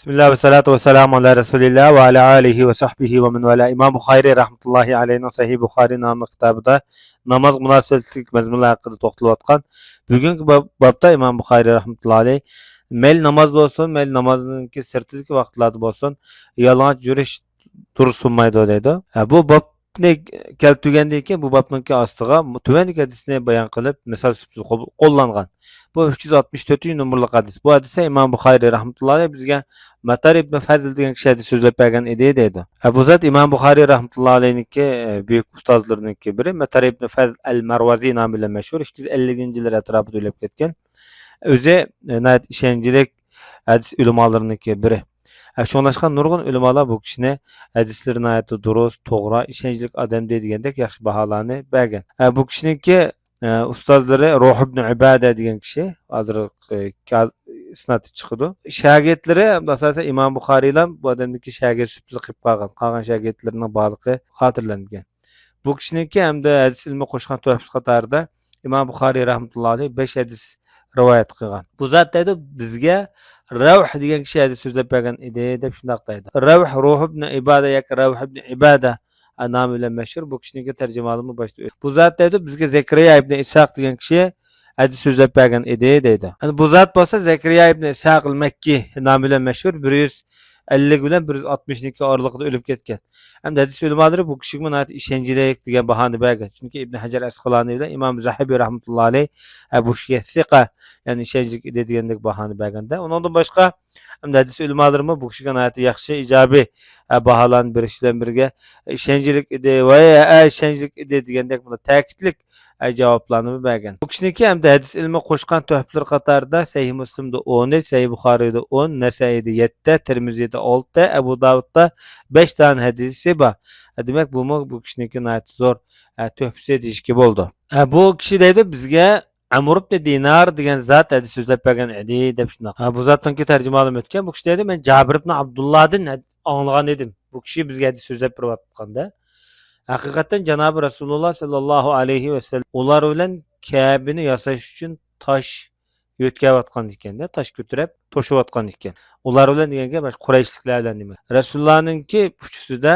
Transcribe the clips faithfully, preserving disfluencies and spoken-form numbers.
بىسمىللا ۋەسسالاتۇ ۋەسسالامۇ ئالا رەسۇلىللا ۋە ئالا ئالىھى ۋە سەھبىھى ۋە مەن ۋالا. ئىمام بۇخارىي رەھمەتۇللاھى ئەلەيھىنىڭ سەھىھ بۇخارىي ناملىق كىتابىدا نامازغا مۇناسىۋەتلىك مەزمۇنلار ھەققىدە توختىلىۋاتقان. بۈگۈنكى باب-، بابتا ئىمام بۇخارىي رەھمەتۇللاھى ئەلەيھ مەيلى نامازدا بولسۇن، مەيلى نامازنىڭكى سىرتىدىكى ۋاقىتلاردا بولسۇن، يالىڭاچ يۈرۈش دۇرۇس بولمايدۇ دەيدۇ. ھە، بۇ بابنى كەلتۈرگەندىن كېيىن بۇ بابنىڭكى ئاستىغا تۆۋەندىكى ھەدىسنى بايان قىلىپ، مىسال سۈپىتىدە قول-، قوللانغان. بۇ ئۈچ يۈز ئاتمىش تۆتىنچى نومۇرلۇق ھەدىس. بۇ ھەدىستە ئىمام بۇخارىي رەھمەتۇللاھى ئەلەيھ بىزگە مەتار ئىبن فەزل دېگەن كىشى ھەدىس سۆزلەپ بەرگەن ئىدى دەيدۇ. ھە، بۇ زات ئىمام بۇخارىي رەھمەتۇللاھى ئەلەيھنىڭكى، ئە، بۈيۈك ئۇستازلىرىنىڭكى بىرى مەتار ئىبن فەزل ئەل مەرۋازى نامى بىلەن مەشھۇر، ئىككى يۈز ئەللىكىنچى يىللار ئەتراپىدا ئۆلۈپ كەتكەن. ئۆزى، ئە، ناھايىتى ئىشەنچلىك ھەدىس ئۆلىمالىرىنىڭكى بىرى. ھە، شۇڭلاشقا نۇرغۇن ئۆلىمالار بۇ كىشىنى ھەدىسلىرى ناھايىتى دۇرۇس، توغرا، ئىشەنچلىك ئادەمدى دېگەندەك ياخشى باھالارنى بەرگەن. ھە، بۇ كىشىنىڭكى، ئە، ئۇستازلىرى روھ ئىبن ئىبادە دېگەن كىشى، ھازىر، ئە، كا-، ئىسنادتا چىقىدۇ. شاگىرتلىرى ئاساسەن ئىمام بۇخارىيلا بۇ ئادەمنىڭكى شاگىرت سۈپىتىدە قېلىپ قالغان. قالغان شاگىرتلىرىنىڭ بارلىقى خاتىرىلەنمىگەن. بۇ كىشىنىڭكى ھەمدە ھەدىس ئىلمى قوشقان تۆھپىسى قاتارىدا ئىمام بۇخارىي رەھمەتۇللاھى ئەلەيھ بەش ھەدىس رىۋايەت قىلغان. بۇ زات دەيدۇ، بىزگە رەۋھ دېگەن كىشى ھەدىس سۆزلەپ بەرگەن ئىدى، دەپ شۇنداق دەيدۇ. رەۋھ روھ ئىبن ئىبادە ياكى رەۋھ ئىبن ئىبادە نامى بىلەن مەشھۇر. بۇ كىشىنىڭكى تەرجىمىھالىمۇ باشتا ئۆتتى. بۇ زات دەيدۇ، بىزگە زەكرىيا ئىبن ئىسھاق دېگەن كىشى ھەدىس سۆزلەپ بەرگەن ئىدى، دەيدۇ. ئەنە بۇ زات بولسا زەكرىيا ئىبن ئىسھاق ئەل مەككى نامى بىلەن مەشھۇر، بىر يۈز ئەللىك بىلەن بىر يۈز ئاتمىشنىڭكى ئارىلىقىدا ئۆلۈپ كەتكەن. ھەمدە ھەدىس ئۆلىمالىرى بۇ كىشىگىمۇ ناھايىتى ئىشەنچلىك دېگەن باھانى بەرگەن. چۈنكى ئىبن ھەجەر ئەسقالانى بىلەن ئىمام زەھەبى رەھمەتۇللاھى ئەلەيھ، ھە، بۇ كىشىگە سىقە، يەنى ئىشەنچلىك ئىدى دېگەندەك باھانى بەرگەندە. ئۇنىڭدىن باشقا، ھەمدە ھەدىس ئۆلىمالىرىمۇ بۇ كىشىگە ناھايىتى ياخشى، ئىجابىي، ھە، باھالارنى بېرىش بىلەن بىرگە، ئىشەنچلىك ئىدى، ۋە، ھە، ئىشەنچلىك ئىدى دېگەندەك بۇنداق تەكىتلىك، ھە، جاۋابلارنىمۇ بەرگەن. بۇ كىشىنىڭكى ھەمدە ھەدىس ئىلمى قوشقان تۆھپىلىرى قاتارىدا سەھىھ مۇسلىمدا ئون ئۈچ، سەھىھ بۇخارىيدا ئون، نەسەئىيدە يەتتە، تىرمىزىدە ئالتە، ئەبۇ داۋۇدتا بەش دانە ھەدىسى بار. ھە، دېمەك، بۇمۇ بۇ كىشىنىڭكى ناھايىتى زور، ھە، تۆھپىسى دېيىشكە بولىدۇ. ھە، بۇ كىشى دەيدۇ، بىزگە ئەمر ئىبنى دىنار دېگەن زات ھەدىس سۆزلەپ بەرگەن ئىدى، دەپ شۇنداق. ھە، بۇ زاتنىڭكى تەرجىمىھالىمۇ ئۆتكەن. بۇ كىشى دەيدۇ، مەن جابىر ئىبنى ئابدۇللادىن ھەد-، ئاڭلىغان ئىدىم. بۇ كىشى بىزگە ھەدىس سۆزلەپ بېرىۋاتقاندا. ھەقىقەتەن جانابى رەسۇلۇللا ساللاللاھۇ ئەلەيھى ۋەسەللەم ئۇلار بىلەن كەبىنى ياساش ئۈچۈن تاش يۆتكەۋاتقان ئىكەن-دە، تاش كۆتۈرۈپ توشۇۋاتقان ئىكەن. ئۇلار بىلەن دېگەن گەپ قۇرەيشلىكلەر بىلەن دېمەك. رەسۇلۇللانىڭكى ئۇچىسىدا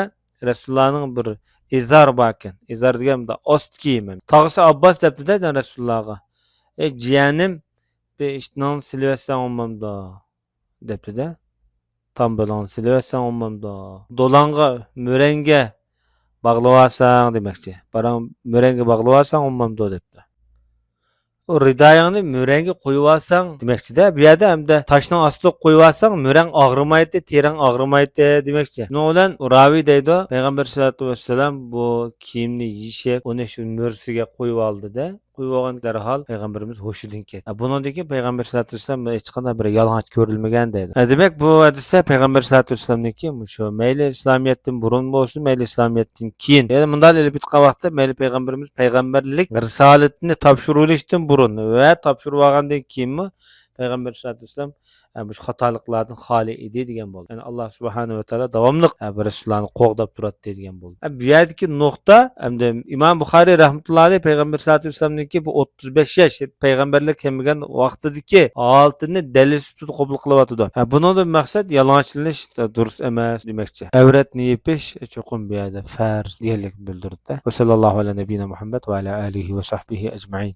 رەسۇلۇللانىڭ بىر ئىزار بار ئىكەن. ئىزار دېگەن مۇنداق ئاستى كىيىمى. تاغىسى ئابباس دەپتۇ-دە رەسۇلۇللاغا. ئەي جىيەنىم، بىر ئىشتىنىڭنى سېلىۋەتسەڭ بولمامدۇ؟ دەپتۇ-دە. تامبىلىڭنى سېلىۋەتسەڭ بولمامدۇ؟ دولانغا، مۈرەڭگە باغلىۋالساڭ دېمەكچى. باراڭ مۈرەڭگە باغلىۋالساڭ بولمامدۇ دەپتۇ. ئۇ رىدايىڭنى مۈرەڭگە قويۇۋالساڭ دېمەكچىدە. بۇ يەردە ھەمدە تاشنىڭ ئاستىغا قويۇۋالساڭ مۈرەڭ ئاغرىمايتتى، تېرەڭ ئاغرىمايتتى دېمەكچى. شۇنىڭ بىلەن راۋى دەيدۇ، پەيغەمبەر سەللەللاھۇ ئەلەيھى ۋەسەللەم بۇ كىيىمنى يېشىپ، ئۇنى شۇ مۈرىسىگە قويۇۋالدى-دە. قويۇۋالغان دەرھال پەيغەمبىرىمىز ھوشىدىن كەتتى. بۇنىڭدىن كېيىن پەيغەمبەر سەللەللاھۇ ئەلەيھى ۋەسەللەم ھېچقانداق بىر يالىڭاچ كۆرۈلمىگەن دەيدۇ. دېمەك، بۇ ھەدىستە پەيغەمبەر سەللەللاھۇ ئەلەيھى ۋەسەللەمنىڭكى مۇشۇ مەيلى ئىسلامىيەتتىن بۇرۇن بولسۇن، مەيلى ئىسلامىيەتتىن كېيىن، يەنى مۇنداق ئېلىپ ئېيتقان ۋاقىتتا، مەيلى پەيغەمبىرىمىز پەيغەمبەرلىك رىسالىتىنى تاپشۇرۇۋېلىشتىن بۇرۇن ۋە تاپشۇرۇۋالغاندىن كېيىنمۇ پەيغەمبەر سەللەللاھۇ ئەلەيھى ۋەسەللەم، ئە، مۇشۇ خاتالىقلاردىن خالى ئىدى دېگەن بولدى. يەنى ئاللا سۇبھانەھۇ ۋە تائالا داۋاملىق، ئە، بۇ رەسۇلۇللانى قوغداپ تۇراتتى دېگەن بولدى. ئە، بۇ يەردىكى نۇقتا، ئەمدى ئىمام بۇخارىي رەھمەتۇللاھى ئەلەيھ پەيغەمبەر سەللەللاھۇ ئەلەيھى ۋەسەللەمنىڭكى بۇ ئوتتۇز بەش ياش پەيغەمبەرلىك كەلمىگەن ۋاقتىدىكى ھالىتىنى دەلىل سۈپىتىدە قوبۇل قىلىۋاتىدۇ. ھە، بۇنىڭدىن مەقسەت يالىڭاچلىنىش دۇرۇس ئەمەس دېمەكچى. ئەۋرەتنى يېپىش چوقۇم بۇ يەردە پەرز دېگەنلىكنى بىلدۈرىدۇ. ۋە سەللەللاھۇ ئەلا نەبىييىنا مۇھەممەد ۋە ئەلا ئالىھى ۋە سەھبىھى ئەجمەئىن.